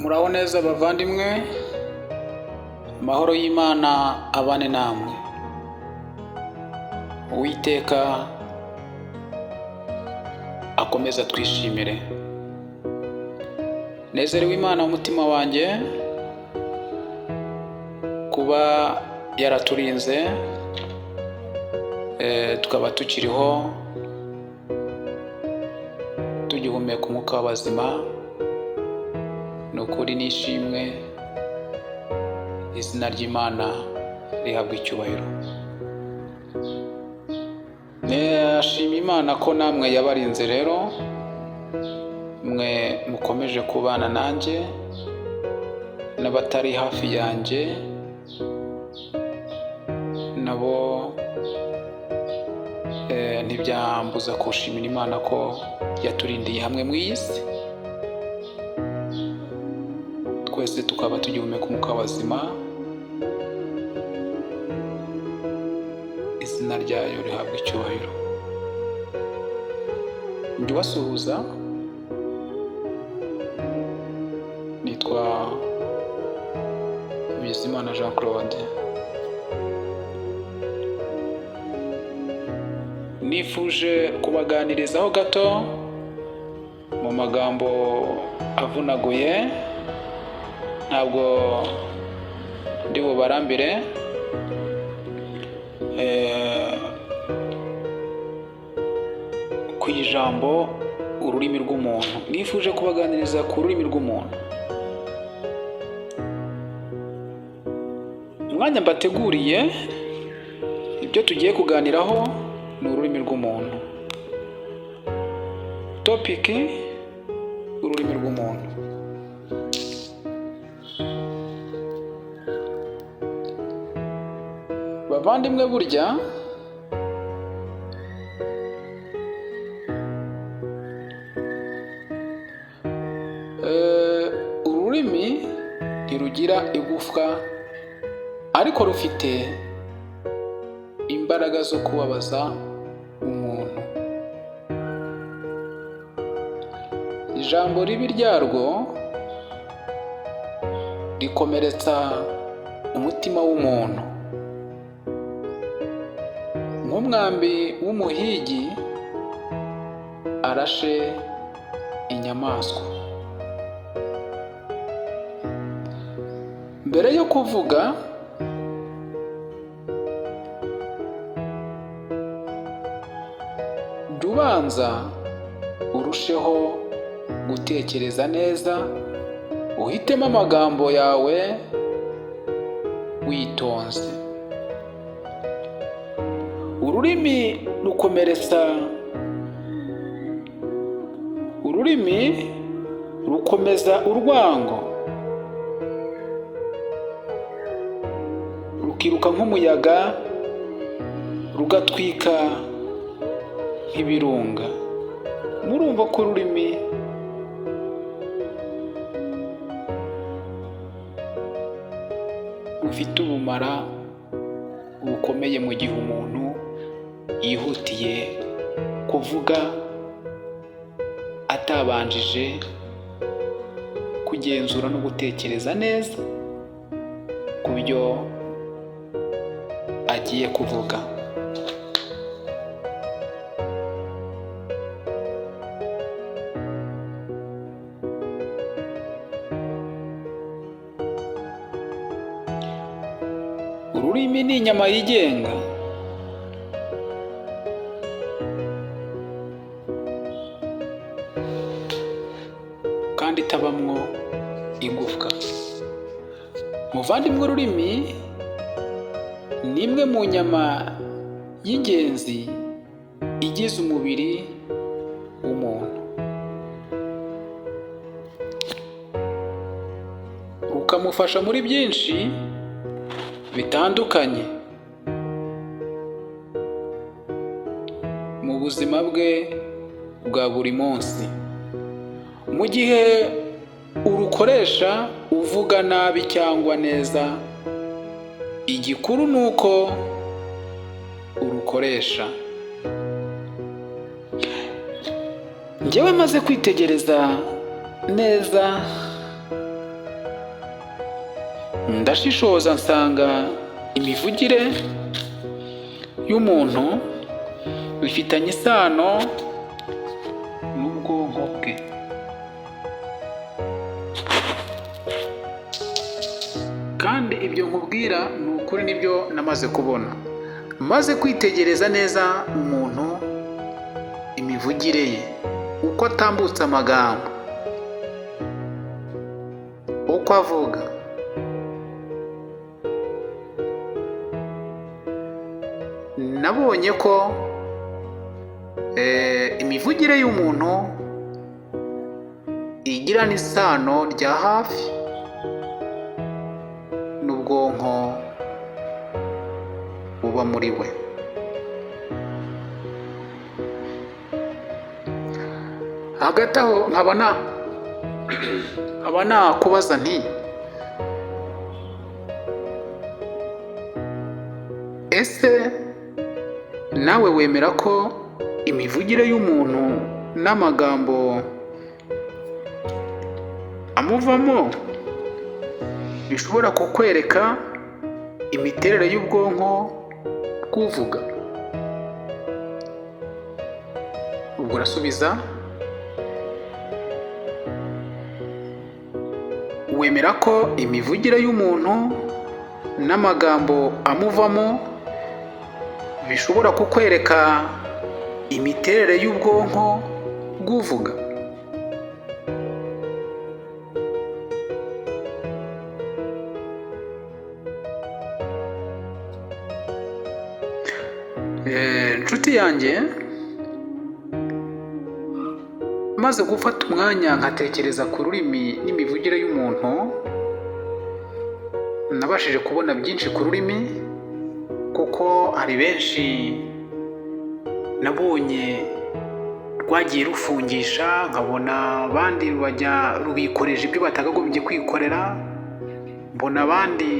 Muraho neza bavandimwe, amahoro y'Imana abane namwe. Uwiteka akomeze atwishimire. Nezerewe Imana mu mutima wanjye kuba yaraturinze, tukaba tukiriho tugihumeka umwuka w'abazima. Ni ukuri n'ishimwe, izina ry'Imana rihabwa icyubahiro. Nashima Imana ko namwe yabarinze rero, mwe mukomeje kubana nanjye n'abatari hafi yanjye nabo, ntibyambuza kushimira Imana ko yaturindiye hamwe mu iyi si, twese tukaba tugihumeka umwuka w'abazima, izina ryayo rihabwa icyubahiro. Njya ubasuhuza, nitwa Bizimana Jean Claude. Nifuje kubaganirizaho gato mu magambo avunaguye, ntabwo ndi bubarambire. Ku ijambo ururimi rw'umuntu, nifuje kubaganiriza ku rurimi rw'umuntu. Umwanya mbateguriye ibyo tugiye kuganiraho ni ururimi rw'umuntu. Topic: ururimi rw'umuntu. Bavandimwe, burya ururimi ntirugira igufwa, ariko rufite imbaraga zo kubabaza umuntu. Ijambo ribi ryarwo rikomeretsa umutima w'umuntu nk'umwambi w'umuhigi arashe inyamaswa. Mbere yo kuvuga, jya ubanza urusheho gutekereza neza, uhitemo amagambo yawe witonze. Ururimi rukomeretsa, ururimi rukomeza urwango, rukiruka nk'umuyaga, rugatwika nk'ibirunga. Murumva ko ururimi rufite ubumara bukomeye mu gihe umuntu yihutiye kuvuga atabanjije kugenzura no gutekereza neza ku byo agiye kuvuga. Ururimi ni inyama yigenga, kandi itabamwo igufwa. Muvandimwe, ururimi ni imwe mu nyama y'ingenzi igize umubiri w'umuntu, rukamufasha muri byinshi bitandukanye mu buzima bwe bwa buri munsi. Mu gihe urukoresha uvuga nabi cyangwa neza, igikuru ni uko urukoresha. Njyewe maze kwitegereza neza Ndashishoza nsanga imivugire y'umuntu bifitanye isano n'ubwonko bwe. Kandi ibyo nkubwira ni ukuri, nibyo namaze kubona. Maze kwitegereza neza umuntu, imivugire ye, uko atambutsa amagambo, uko avuga, nabonye ko imivugire y'umuntu igirana isano rya hafi n'ubwonko buba muri we. Hagati aho nkaba nakubaza nti: Ese nawe wemera ko imivugire y'umuntu n'amagambo amuvamo bishobora kukwereka imiterere y'ubwonko bw'uvuga? Ubwo urasubiza: Wemera ko imivugire y'umuntu n'amagambo amuvamo bishobora kukwereka imiterere y'ubwonko bw'uvuga? Nshuti yanjye, maze gufata umwanya nkatekereza ku rurimi n'imivugire y'umuntu, nabashije kubona byinshi ku rurimi, kuko hari benshi nabonye rwagiye rufungisha, nkabona abandi bajya rubikoresha ibyo batakagombye kwikorera, mbona abandi